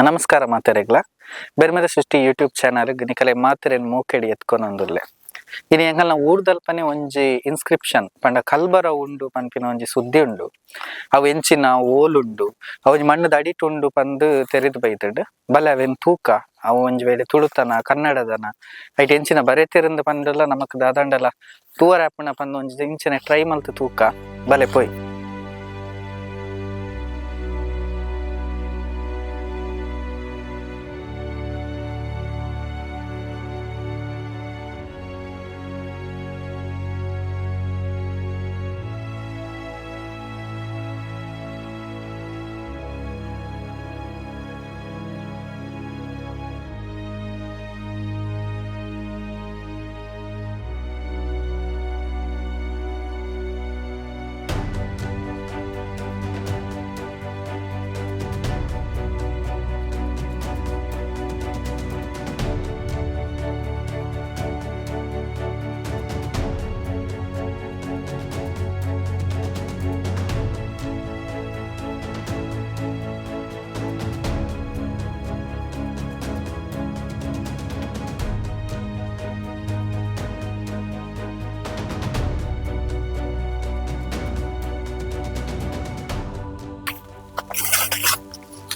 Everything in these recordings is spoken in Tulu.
ನಮಸ್ಕಾರ ಮಾತೆರೆಗ್ಲ ಬೆರ್ಮೆದ ಸೃಷ್ಟಿ ಯೂಟ್ಯೂಬ್ ಚಾನಲ್ ನಿಕಲೆ ಮಾತೆರೆನ್ ಮೋಕೆಡ್ ಎತ್ಕೊನೊಂದುಲ್ಲೆ. ಇನಿ ಎಂಕಲ್ನ ಊರ್ದಲ್ಪನೆ ಒಂಜಿ ಇನ್ಸ್ಕ್ರಿಪ್ಷನ್ ಪಂಡ ಕಲ್ಬರ ಉಂಡು ಪನ್ಪಿನ ಒಂಜಿ ಸುದ್ದಿ ಉಂಡು. ಅವು ಎಂಚಿನ ಓಲುಂಡು ಅವು ಒಂಜಿ ಮಣ್ಣುದ ಅಡಿಟ್ ಉಂಡು ಪಂದ್ ತೆರಿದ್ ಬೈದ್ಂಡ್. ಬಲೆ ಅವೆನ್ ತೂಕ ಅವು ಒಂಜಿ ವೇಳೆ ತುಳುತನ ಕನ್ನಡದನ ಐಟ್ ಎಂಚಿನ ಬರೆತೆರಂದು ಪಂಡಲ ನಮಕ್ ದಾದಂಡಲ ತೂವರೆ ಆಪುಂಡ ಪಂದ್ ಒಂಜಿ ಇಂಚಿನ ಟ್ರೈ ಮಲ್ತ್ ತೂಕ ಬಲೆ ಪೋಯಿ.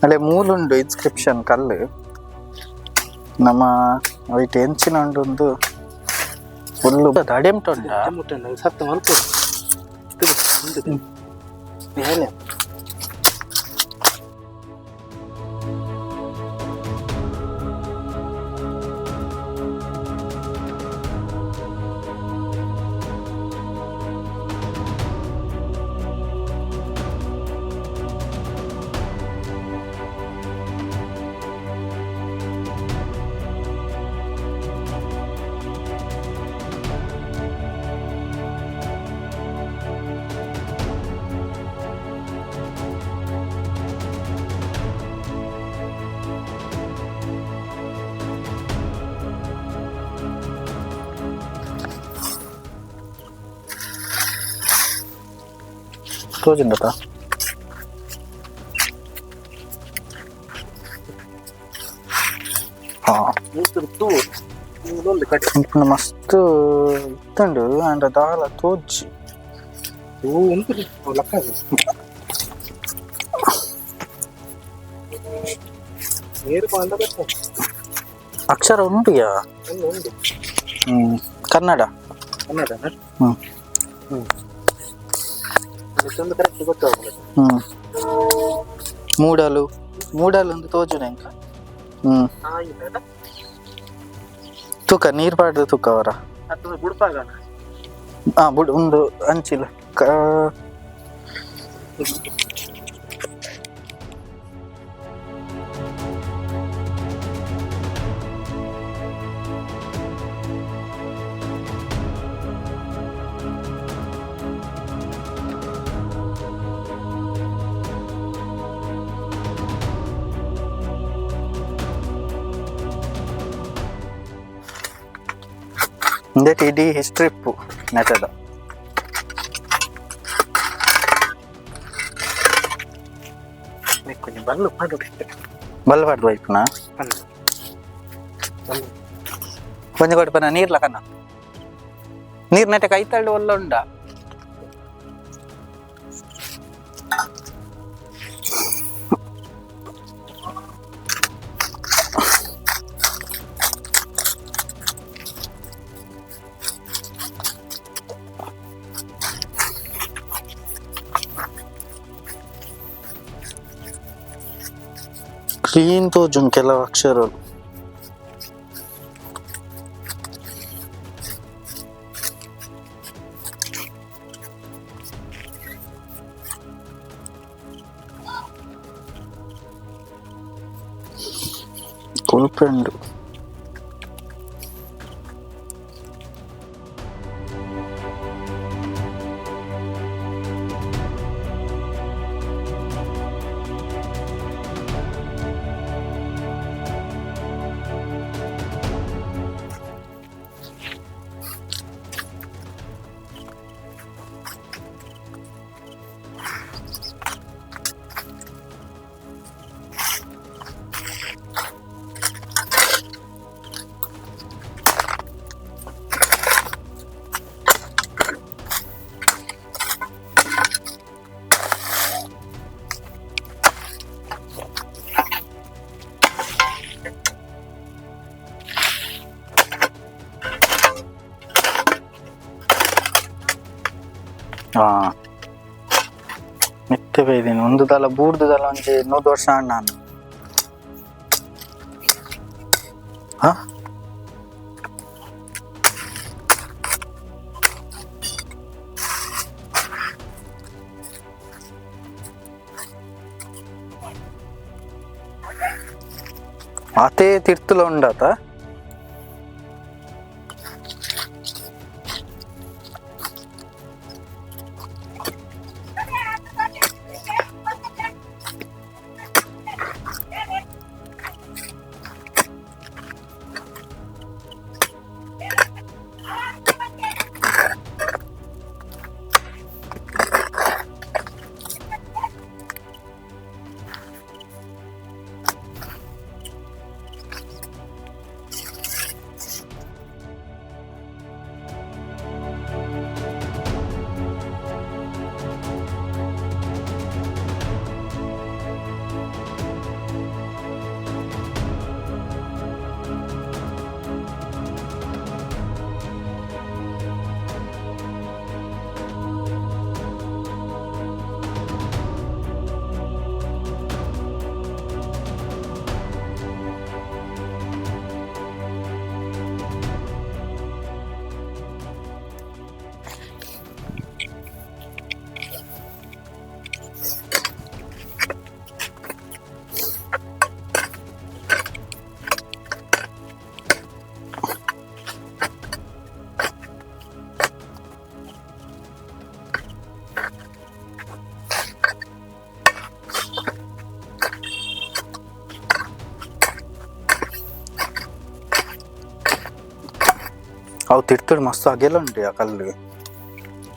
ಅಲ್ಲೇ ಮೂಲುಂಡು ಇನ್ಸ್ಕ್ರಿಪ್ಷನ್ ಕಲ್ಲು ನಮ್ಮ ಐಟ್ ಎಂಚಿನ ಉಂಡು ಫುಲ್ಲು ಅಡೆಂಟ್ ಉಂಡ. ಸತ್ತ ಮಲ್ಪೊಡು ಮೇಲೆ. ತೋಜುಂಡತ ಹಾ. ತೂ ಒಂದು ಕಡೆ ಇಂಪುನ ಮಸ್ತ್ ಇತ್ತುಂಡು ಆಂಡ ದಾಲ ತೋಜ್ಜಿ. ತೂ ಉಂಟು ಲಕ್ಕ. ನೀರು ಪಾಂಡ ಬರ್ತದೆ. ಅಕ್ಷರ ಉಂಡುಯಾ? ಉಂಟು ಉಂಟು. ಹ್ಮ್, ಕನ್ನಡ. ಕನ್ನಡ. ಹ್ಮ್. ಹ್ಮ್, ಒಂದು ಕರೆಕ್ಟ್ ಗೊತ್ತಾಗಲ್ಲ. ಹ್ಮ್, ಮೂಡಲು ಮೂಡಲು ಒಂದು ತೋಜುನೆ ಎಂಕ. ಹ್ಮ್. ತೂಕ ನೀರ್ ಪಾಡ್ದು ತೂಕ ಅವರ. ಅದು ಬುಡ್ಪಾಗಣ. ಹಾ, ಬುಡ್ ಒಂದು ಅಂಚಿಲ್ಲ. ಇಂದೆಟ್ ಇಡೀ ಹಿಸ್ಟ್ರಿ ಇಪ್ಪು ನೆಟದ. కొంచెం బల్లు పాడు. ಬಲ್ ಪಾಡ್ದು ವೈಪುನ. ಒಂಜಿ ಕೊಡ್ಪನ ನೀರ್ಲ ಕನ್ನ ನೀರ್ ನೆಟೆ ಕೈತಳ್ಳು ಒಲ್ಲ ಉಂಡ. ಕ್ಲೀನ್ ತೋಜುಂಡು ಕೆಲವು ಅಕ್ಷರಗಳು. ಕೊಲ್ಪೆಂಡು. ಮಿತ್ತೆ ಬೈದಿನಿ ಒಂದು ದಲ ಬೂರ್ದು ದಲ ಒಂಜಿ 100 ವರ್ಷ ನಾನು. ಹಾ ಆತೇ ತಿರ್ತುಲ ಉಂಡಾತ. ಅವು ತಿರ್ತುಡು ಮಸ್ತ್ ಅಗೆಲ ಉಂಡು ಆ ಕಲ್ಲು,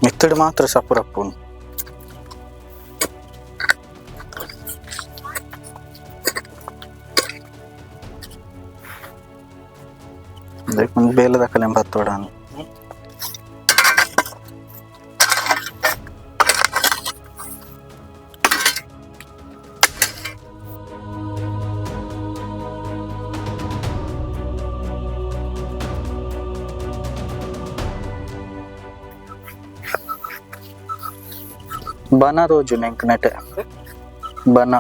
ಮಿತ್ತಡು ಮಾತ್ರ ಸಪುರಪ್ಪು. ಬೇಲದ ಕಲೆ ಬತ್ತೋಡಾನು. ಬನ ರೋಜು ನೆಂಕ್ ನೆಟೆ ಬನ.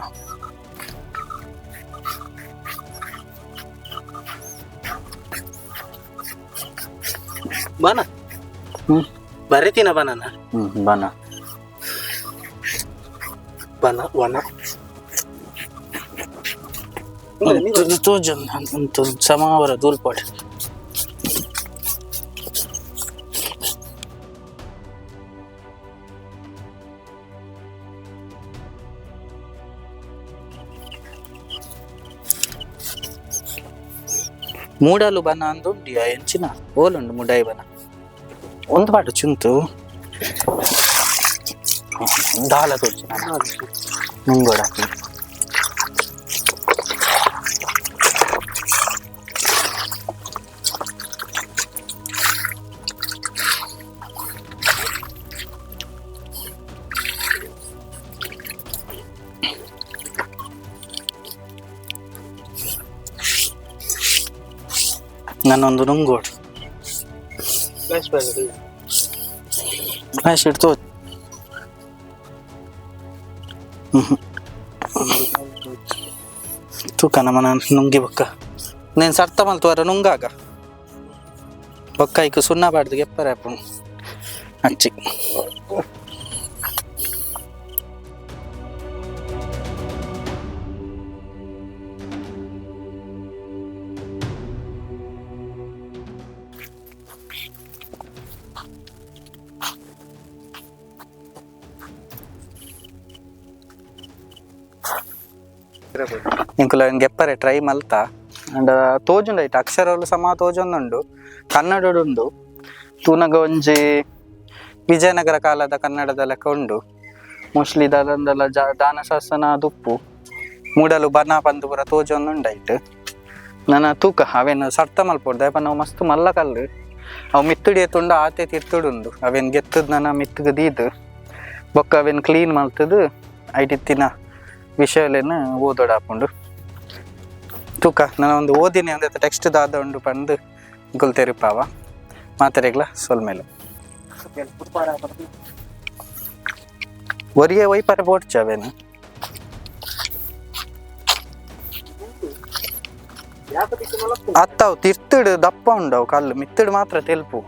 ಬನ ಬರೀತೀನ ಬನನ. ಬನ ಬನ ವನ ತೋಜನ್ ಸಮಾವರ ದೂಲ್ಪಾಟ್. ಮೂಡಲು ಬನ ಅಂದುಂಡಿ ಎಂಚಿನ ಓಲುಂಡು ಮುಡಾಯಿ ಬನ ಒಂದು ಪಾటు ಚುಂತು ದಾಲ ತೋರ್ಚು ಮುಂಗೋಡ. ನನ್ನೊಂದು ನುಂಗೋಡು ಫ್ಲಾಶ್ ಇಡ್ತು. ತೂಕ ನಮ್ಮನ ನುಂಗಿ ಬೊಕ್ಕ నేను ಸರ್ತ ಮಲ್ತುವರ ನುಂಗಾಗ ಬೊಕ್ಕ ಐಕ್ ಸುಣ್ಣ ಪಾಡ್ದು ಗೆಪ್ಪರೆ ಆಪುಂಡು ಅಚ್ಚಿ. ಇಂಕುಲ ಗೆಪ್ಪರೆ ಟ್ರೈ ಮಲ್ತ ಅಂಡ್ ತೋಜುಂಡು ಐಟ್ ಅಕ್ಷರಲು ಸಮ ತೋಜೊಂದುಂಡು, ಕನ್ನಡಡುಂಡು. ತೂನಗ ಒಂಜಿ ವಿಜಯನಗರ ಕಾಲದ ಕನ್ನಡದ ಲೆಕ್ಕ ಉಂಡು. ಮೋಸ್ಟ್ಲಿ ದಾದಂದಲ ದಾನಶಾಸನ ದುಪ್ಪು ಮೂಡಲು ಬನ ಪಂದು ಪೂರ ತೋಜೊಂದುಂಡು ಐಟ್. ನನ ತೂಕ ಅವೇನು ಸರ್ತ ಮಲ್ಪೊಡು ದಾಯೆ ನಾವು ಮಸ್ತ್ ಮಲ್ಲ ಕಲ್ಲು ಅವು ಮಿತ್ತುಡಿ ಎತ್ತುಂಡು ಆತೆ ತಿರ್ತುಡುಂಡು. ಅವೇನು ಗೆತ್ತದ್ ನನ ಮಿತ್ತುಗ್ ದೀದ್ ಬೊಕ್ಕ ಅವೇನು ಕ್ಲೀನ್ ಮಲ್ತದು ಐಟಿತ್ತಿನ ವಿಷಯಲೇನು ಓದೋಡಾಪುಂಡು. ತೂಕ ನಾನು ಒಂದು ಓದಿನಿ ಅಂದ್ರೆ ಟೆಕ್ಸ್ಟ್ ದಾದ ಉಂಡು ಪಂದು ಇಂಕುಲು ತೆರಿಪಾವ ಮಾತೆರೆಗ್ಲ ಸೊಲ್ಮೆಲು. ಒರಿಯೇ ಒಯ್ಪರೆ ಬೋಡ್ಚವೇನು. ಅತ್ತವು ತಿರ್ತುಡು ದಪ್ಪ ಉಂಡವು ಕಲ್ಲು, ಮಿತ್ತಡು ಮಾತ್ರ ತೆಲ್ಪು.